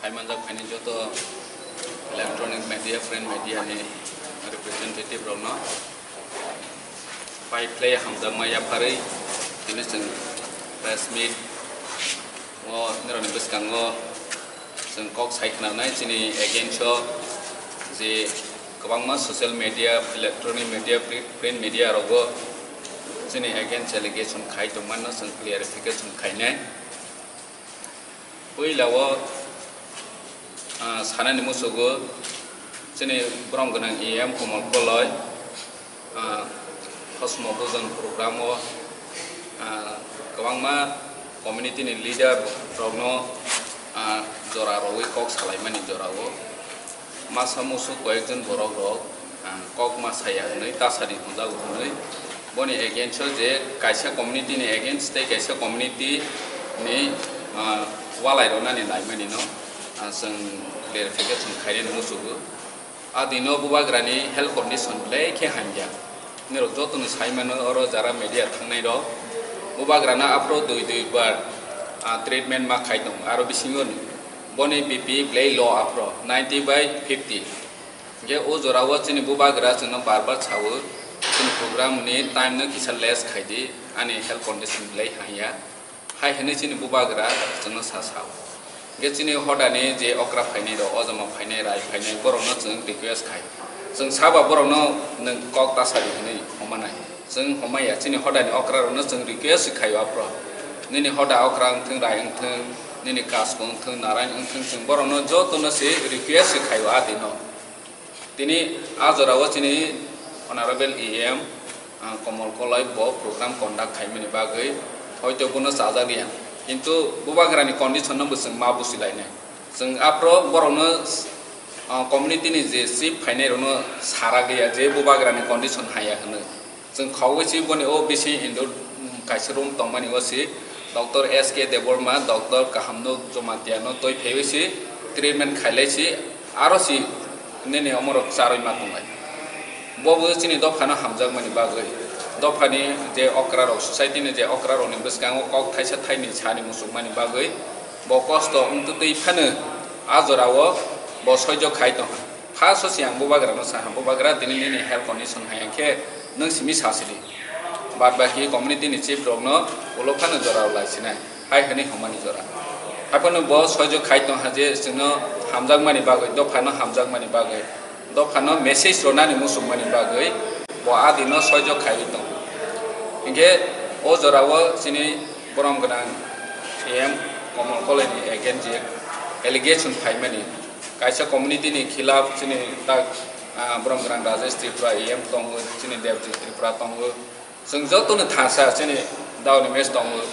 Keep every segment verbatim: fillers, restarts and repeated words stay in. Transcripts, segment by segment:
Manjak phaini joto electronic media, print media ni representative rokno pai phlai hamjakma yapharwi tini chwng press meet o nirokni bwskango chwng kok sai khwnanai chini against o je kwbangma social media, electronic media, pri-, print media rogo chini against allegation khai tongmano chwng clarification khainai. Puila o, ah, sanani musugo chini borom gwnang E M Komol Koloi, ah, Hosmo Bujon program o, ah, kwbangma community ni leader rokno, ah, jora rogwi kok salaimani jora o. Masa musu koyekjon borok rok, ah, kok ma saya hwnwi tasadi hwnjago hwnwi boni against o je kaisa community ni against tei kaisa community ni, ah, walai rwnani naimani no, ah, chwng clarification khainani musugo. A dino bubagrani health condition belai khe hamya. Nirok jotono sai mano oro jara media thangnai rok. Bubagrano aphro dui dui bar, ah, treatment ma khai tongo. Aro bisingo boni B P belai low aphro ninety by fifty. Hingke o jora o chini bubagra chwngno bar bar sao, chini program ni time no kisa less khai di, ani health condition belai hamya. Hai hwnwi chini bubagra chwngno sa sao. Hingke chini hodani je okra phainai rok, ojama phainai, rai phainai, borokno chwng request khai. Chwng saba borokno nwng kok ta sadi hwnwi homa nai. Chwng homa ya, chini hodani okra rokno chwng request khai o aphro. Nini hoda okra wngthwng, rai wngthwng, nini kasko wngthwng, narai wngthwng, chwng borokno jotono se request khai o a dino. Tini a jora o chini Honorable E M, ah, Komol Koloi bo program conduct khaimani bagwi hoito bono chajak ya. Kintu bubagrani condition no bo chwng ma busi lainai. Chwng aphro borokno, ah, community ni je chief phainai rokno sarak ya je bubagrani condition haya hwnwi. Chwng khogwi si boni o bising indoor, mm, kaisa room tongmani o si Doctor S K Debbarma, Doctor Kahamno Jamatia no twi phaiwi si treatment khailai si aro si nini omorok charwi ma tonglai. Bo bo chini dophano hamjakmani bagwi, dophani je okra rok, society ni je okra rokni bwskango kok thaisa thaini sani muchungmani bagwi bo kosto wngtwi phano a jora o bo soijo khai tongkha. First o se ang bubagra no sa ha, "Bubagra, tini nini health condition hai khe nwng simi sa sidi." Bad baki community ni chief rok no ulo phano jora rw lai sinai, hai hwnwi hwnmani jora. Hai phano bo soijo khai tong ha je chwngno hamjakmani bagwi, dopha no hamjakmani bagwi, dopha no message rwnani muchungmani bagwi bo a dino soijo khaiwi tong. Hinkhe o jora o chini borom gwnang E M Komol Koloi ni against je allegation phaimani, kaisa community ni khilaf chini tak, ah, borom gwnang Rajesh Tripura E M tongo, chini Devjit Tripura tongo. Chwng joto no thansa chini Daoni Mes tongo.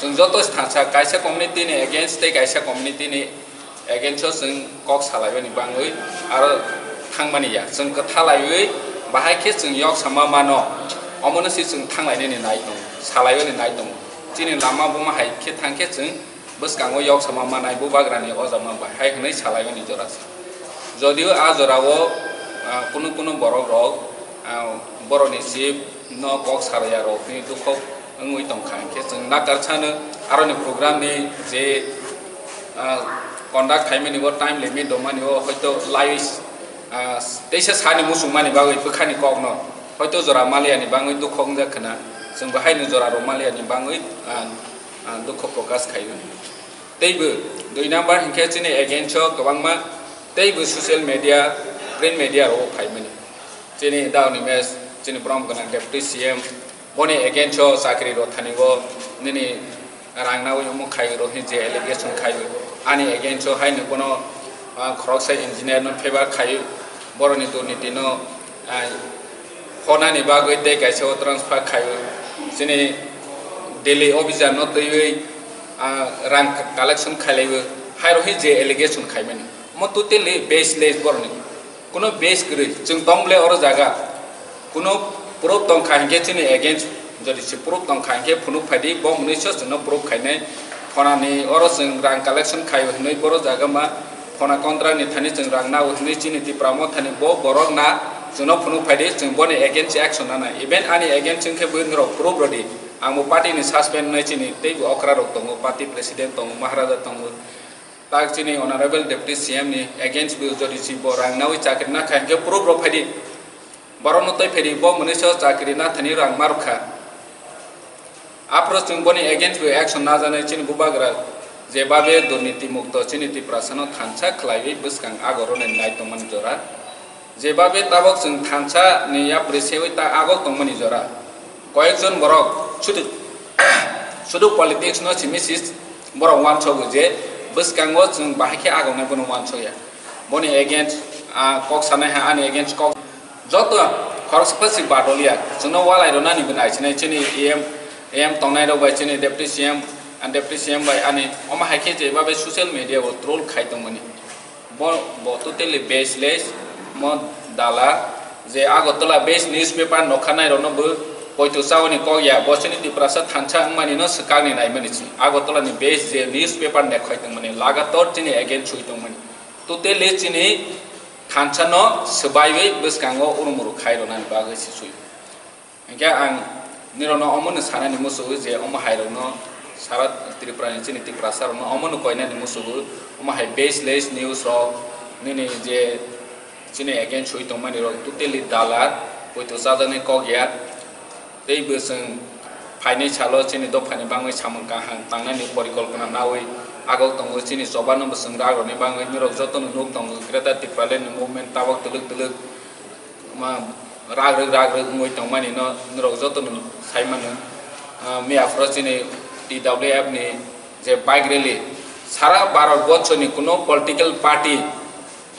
Chwng joto thansa kaisa community ni against tei kaisa community ni against o chwng kok salaimani bangwi aro thangmani ya. Chwng kwthalaiwi bahai khe chwng yok sama mano. Omono si chwng thanglainani nai tongo, salaimani nai tongo. Chini lama buma hai khe thang khe chwng bwskango yok sama manai bubagrani ojama bai hai hwnwi salaimani jora se. Jodio a jorao, ah, kunu kunu borok rok, ah, borokni chief no kok sarya rok ni dukhok wngwi tongkha, hinkhe chwng nakar sano aroni program ni je, ah, conduct khaimani bo time limit dongmani o hoito lai, ah, teisa sani muchungmani bagwi bwkhani kok no hoito jora maliya ni bagwi dukhok wngjak khna, chwng bo haino jora rok maliya ni bagwi, ah, ah, dukho prokash khaio. Teibo dui number hinkhe chini against o kwbangma teibo social media, print media rok phaimani. Chini Daoni Mes, chini borom gwnang Deputy C M, boni against o chakri rok thani o nini rang nawi omo khai rok hin je allegation khai o. Ani against o haino bono, ah, khoroksa engineer no favor khai o. Boroni durniti no, ah, honani bagwi tei kaisa o transfer khai o. Chini Delhi officer no twiwi, ah, rang collection khailai o. Hai rok hin je allegation khaimani. Omo totally baseless boroni. Kuno base kwrwi, chwng tong ble oro jaga. Kuno proof tong kha hinkhe chini against, jodi se proof tong kha hinkhe phunuk phai di, bo mwnwi so chwngno proof khainai. Phonani oro chwng rang collection khai hwnwi boro jaga ma phona contract ni thani chwng rang nao hwnwi chini Tipra Motha ni bo borok na chwngno phunuk phai di, chwng boni against action nana. Even ani against wngkhe bwrwi rok proof rw di. Ang bo party ni suspend wngnai chini teibo okra rok tongo, party president tongo, Maharaja tongo. Tak chini Honorable Deputy C M ni against bo jodi si bo rang nawi chakri na kha, hingke proof rok phaidi. Borok no tei phaidi bo mwnwi so chakri na thani rang ma rwkha. Aphuru chwng boni against bo action najaknai chini bubagra, jebabe durniti mukto chini Tiprasa no thansa khlaiwi bwskang ago rwnani nai tongmani jora. Jebabe tabok chwng thansa ni yapri sewi ta agok tongmani jora. Koyekjon borok sudu, sudu politics no simi sis borok uansogo je bwskango chwng bahai khe agoknai bono uansokya. Boni against, ah, kok sanai ha ani against kok joto khoroksa pasi badoliya chwngno walai rwnani bo naisinai chini E M, E M tongnai rok bai chini deputy C M, ah, deputy C M bai ani omo hai khe jebabe social media o troll khai tongmani. Bo, bo totally baseless, mo dala, je Agartala based newspaper nokha nai rokno bo poito chaoni kok ya, bo chini Tiprasa thansa wngmani no swkang ni naimani si. Agartala ni based je newspaper nekhoi tongmani, lagator chini against sui tongmani. Totally chini thansa no swbaiwi bwskango urumuru khai rwnani bagwi si sui. Hingke ang nirokno omono sanani musugo je omo hai rokno sara Tripura ni chini Tiprasa rokno omono koinani musugo, omo hai baseless news rok nini je chini against sui tongmani rok totally dalar, poito chajaknai kok ya. Tei bo chwng phainai salo chini dophani bangwi samung kaham tangnani porikolpona nawi agok tongo, chini choba no bo chwng rak rokni bangwi nirok jotono nuk tongo Greater Tipraland ni movement tabok twlwk twlwk ma, rag rwk, rag rwk wngwi tongmani no norok joto no sai mano. Ah, miya phoro chini T W F ni je bike rally, sara Bharat borso ni kuno political party,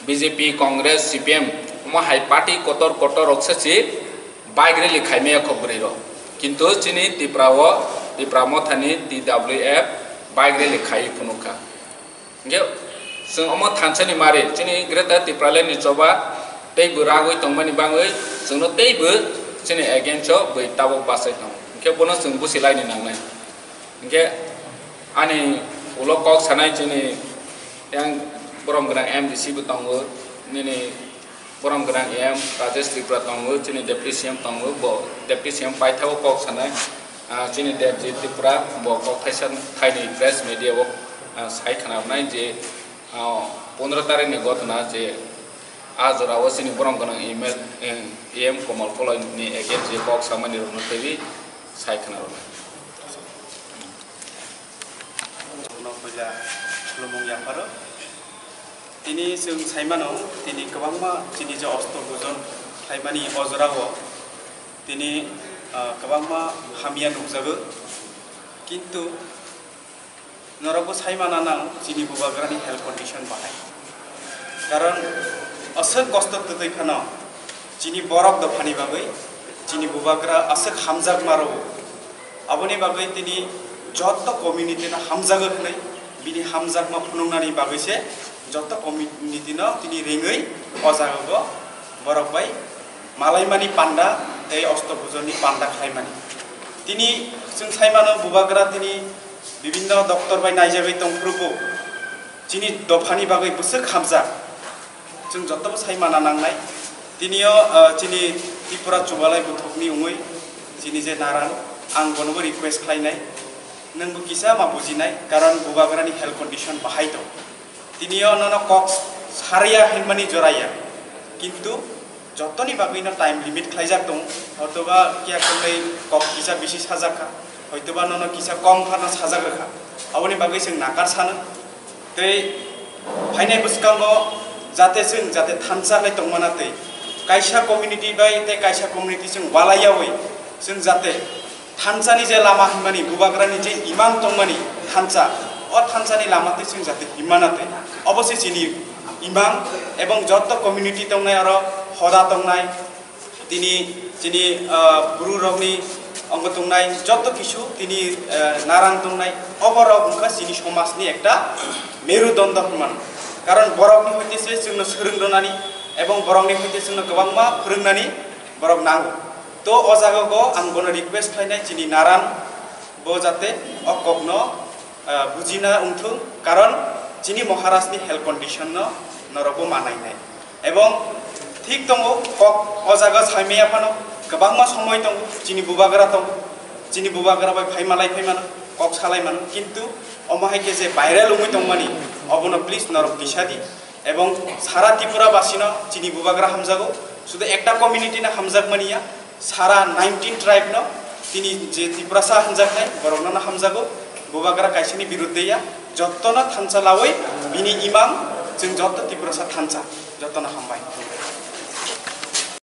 B J P, Congress, C P M, omo hai party kotor kotor rok se si bike rally khai maya kho bwrwi rok. Kintu chini Tipra o, Tipra Motha ni T W F bike rally khai phunuk kha. Hingke chwng omo thansa ni mari, chini Greater Tipraland ni choba tei bo ragwi tongmani bangwi chwngno tei bo chini against o bwi tabok bachai tongo. Hingke bono chwng busi laini nangnai. Hingke ani ulo kok sanai chini yang borom gwnang M D C bo tongo, nini Borom gwnang M Rajesh Tripura tongo, chini Deputy C M tongo, bo Deputy C M paithago kok sanai, ah, chini Debjit Tripura, bo kok thaisa thaini press media o, ah, sai khwnarwnai je, ah, pondro tarikh ni gotna je, ah, jora o chini borom gwnang M L, eh, M Komal Koloi ni against je kok samani rokno twiwi sai khwnarwnai. Jotono puila khulumung yapharo. Tini chwng sai mano, tini kwbangma chini je osto bujon khlaimani o jorao tini, ah, kwbangma hamya nukjago. Kintu norokbo sai mana nang chini bubagrani health condition bahai. Karon aswk kosto twtwi phano chini borok dophani bagwi chini bubagra aswk hamjakma rwo. Aboni bagwi tini joto community no hamjago hwnwi bini hamjakma phunuknani bagwi se joto community no tini ringwi o jaga o borok bai malaimani panda tei osto bujoni panda khlaimani. Tini chwng sai mano bubagra tini bibinno doctor bai naijagwi tongphuru bo chini dophani bagwi bwswk hamjak. Chwng jotobo sai mana nangnai. Tinio, ah, chini Tripura chubalai buthukni wngwi chini je naran, ang bonobo request khlainai, nwngbo kisa ma bujinai, karon bubagrani health condition bahai tong. Tinio nono kok sarya hinmani joraya, kintu jotoni bagwino time limit khlaijak tong, hotoba kiya khwnwi kok kisa bisi sajak kha, hoitoba nono kisa kom phano sajak rwkha, aboni bagwi chwng nakar sano. Tei phainai bwskango jate chwng jate thansa khe tongmana tei kaisa community bai tei kaisa community chwng walaiyaui chwng jate thansani je lama hwnmani bubagrani je imang tongmani thansa, o thansani lama tei chwng jate himmana tei obo se chini imang ebong joto community tongnai aro hoda tongnai. Tini chini, ah, bru rokni ongo tongnai joto kisu tini, ah, narang tongnai, oborok wngkha chini somajni ekta merudondo hwnmano. Karon borokni hoite se chwngno swrwng rwnani ebong borokni hoite chwngno kwbangma phwrwngnani borok nango. To o jaga o ang bono request khlainai chini narang bo jate o kokno ah, bujina wngthung, karon chini Maharajni health condition no norokbo manainai. Ebong thik tongo, kok o jaga saimaya phano kwbangma somoi tongo, chini bubagra tongo, chini bubagra bai phaima lai phaimano. Kok salai mano, kintu omo hai khe je viral wngwi tongmani, obono please norok tisa di. Ebong sara Tripura basino chini bubagra hamjago, sudu ekta community no hamjak mani ya, sara nineteen tribe no tini je Tiprasa hamjaknai borokno no hamjago, bubagra kaisini birudde ya, jottono thansa lawi bini imang chwng jotto Tiprasa thansa, jottono hambai.